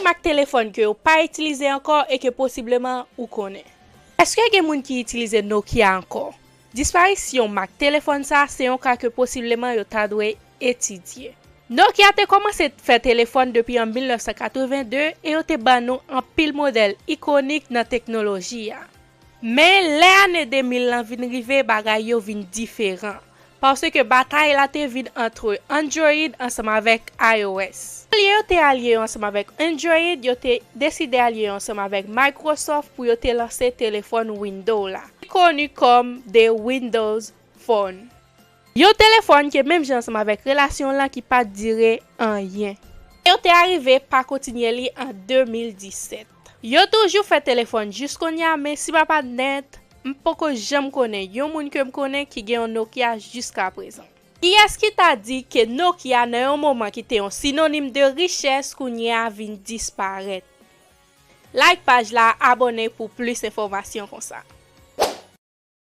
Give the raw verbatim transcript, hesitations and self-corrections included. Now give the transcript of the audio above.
Mak telefòn ke yo pa itilize ankò e ke posibleman ou konnen. Èske gen moun ki itilize Nokia ankò? Disparisyon mak telefòn sa se yon ka ke posibleman yo ta dwe etidye. Nokia te kòmanse fè telefòn depi an mil nèf san katreven de e yo te ban nou anpil modèl ikonik nan teknoloji a. Men lè ane de mil lan vin rive, bagay yo vin diferan. Paske batay la te vin antre Android ansanm avèk iOS. Olye yo te alye yo ansanm avèk Android, yo te deside alye yo ansanm avèk Microsoft pou yo te lanse telefòn Windows la, ki koni kòm The Windows Phone. Yon telefòn ke menm jan ansanm avèk relasyon lan ki pa t dire anyen. Yo te arive pa kontinye li an de mil disèt. Yo toujou fè telefòn jis kounye a, men si m pa nèt, m poko janm konnen yon moun ke m konnen ki gen yon Nokia jiska prezan. Kiyès ki ta di ke Nokia nan yon moman ki te yon sinonim de richès kounye a vin disparèt? Like paj la, abòne pou plis enfòmasyon konsa.